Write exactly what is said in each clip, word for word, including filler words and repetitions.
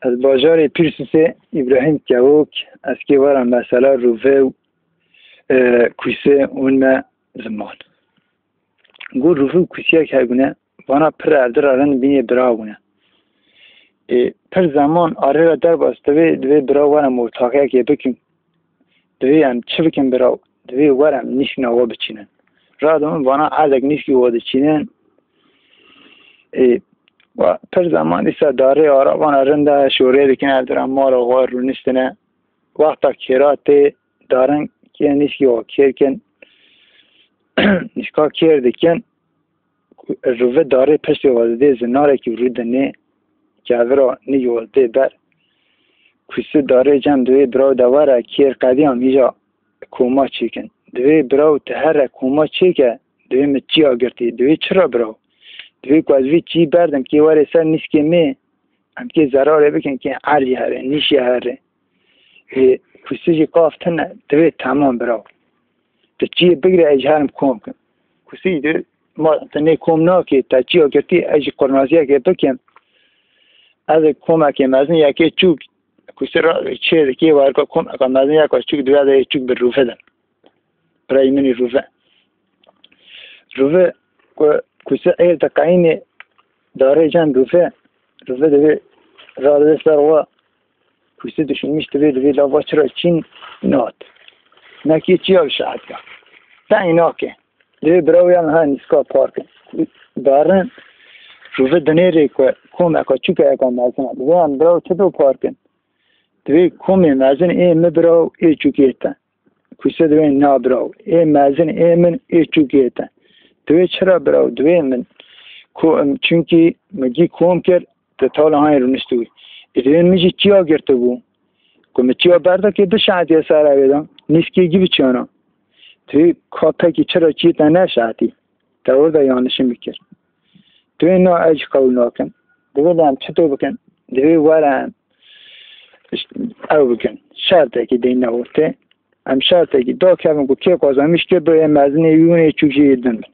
Ez bajarê Pîrsûsê, Îbrahîm Kevok, ez kê were mesela Rûve û, e, Kûsê hûn me ziman. Got Rûve û Kûsiyek hebûne, vana pir erdira rind bînê bira bûne. E, pir zeman arê re derbas divê, divê bira were ortaxiyekê bikin. Divê em çi bikin biraw? Divê were em nîşkîna we biçînin. Radin vana erdek nîşkî we diçînin. Ê, wa, pir zeman dîsa darê ara vana rind e, şorê dikin, erdira mala xwe rûniştine. Wexta kêra tê darin kê nîşkî we kêr kin. Nîşka kêr dikin. Rûve darê piştê xwe didê zinarekî rû dinê, kevira nî xwe didê ber. Kûsî darê cem divê biraw de were kêr qedî em hîja koma çêkin. Divê biraw tu here koma çêke, divê min çiya girtî. Divê çira biraw? Divê ku ez vî çî berdim kê were ser nîskê me, em kê zerarê bikin kê erdî here, nîşê here. Ê, Kûsî jî qaf tine, divê temam biraw. Tu çiyê bigire ez ji herim kom kim. Kûsî di ma tu nê kom nakê, te çiya girtî ez jî qurnaziyekê bikim. Ez ê komekê mezin yekê çûk, Kûsî ra çê dikê werka komeka mezin yeka çûk divê de yê çûk bi Rûve de. Birayê min î Rûve. Rûve ku Kûsî êr de qeyînê darê cem Rûve. Rûve divê radivê ser wa Kûsî düşünmüş divê, divê lava çira çîn nat. Nekî çiya şahetka. Teng nake. Divê biraw yan ha nîska parkin. Darin Rûve dinêrê ku komeka çûke eka mezin. Divê em biraw çi do parkin? Divê komê mezin ê mi biraw ê çûkê te. Kûsî divê na biraw. Ê mezin ê min ê çûkê te. Divê çira biraw? Divê min. Ku, em, çunkî mi gî kom kir, Te tala hanê rûniştibû. Ê divê min jî çiya girtibû. Ku min çiya berdakê bişehetiye ser evê de. Nîskê gî biçiyana. Tu ka pekî çira çiyê te neşehetî? Te orada yanlişî min kir. Divê na ez jî qewil nakim. Divê lê em çito bikin? Divê were em ew bikin. Şertekî deyne ortê. Em şertekî dakevin ku kê kazanmiş kê bi ê mezinê wî hûn ê çûk jî ê din bin.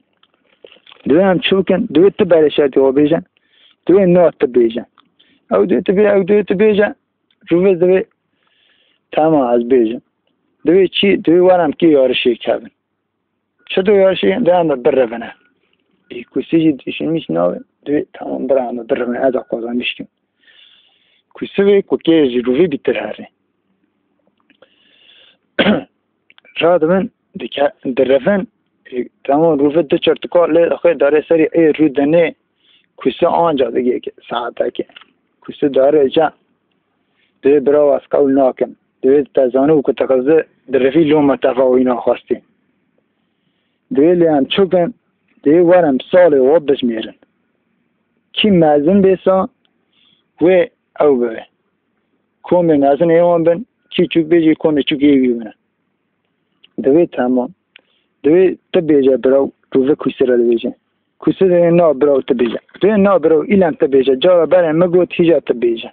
Divê em çi bikin? Divê tu berê şertê xwe bêje. Divê na tu bêje. Ew divê tu bê, ew divê tu bêje. Rûvê divê, tamam, ez bêjim. Divê çi? Divê were em kê yarişê kevin. Çi do yarişê? Divê em birevine. Ê, Kûsî jî düşünmüş navê. Divê, tamam, bira em birevine. Ez a kazanmiş kim. Kûsî vê ku kê ji Rûvê bîtir herê. Radibin, dike-, direvin, e, temam Rûve du çirtika lê xwe darê serî ê rû dinê, Kûsî anca digê saeteke. Kûsî darê ca, divê biraw ez qewl nakim. Divê te zanî ku te xizî direvî loma te ve wî naxwestî. Divê lê em çûkin, divê werin salê we bijmêrin. Kî mezin bê sa, wê ew bibe. Komê mezin ê wan bin, kî çûk bê jî komê çûk ê wî bine. Divê temam. Divê tu bêje biraw, Rûve Kûsî re dibêje. Kûsî divê na biraw tu bêje. Divê na biraw îlem tu bêje. Cara berê min got hîja tu bêje.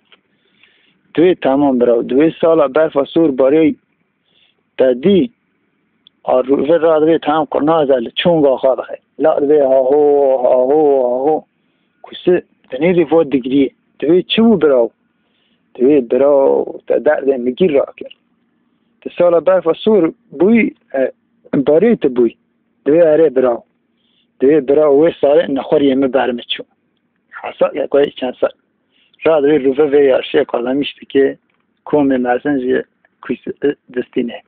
Divê temam biraw. Divê sala berfa sor barê te dî. A Rûve radivê temam qurnaze li çonga xwe dixe. La divê haho, haho, haho. Kûsî dinêrî vo digirî. Divê çi bû biraw? Divê biraw te derdê min gîr rakir. Ti sala berfa sor bûyî, e, barê tu bûyî. Divê erê biraw. Divê biraw wê salê nexweriyê min ber min çû. Hesab ya koyê çend sal. Radivê Rûve vê yarışê kazanmiş dike, komê mezin jî Kûsî distîne.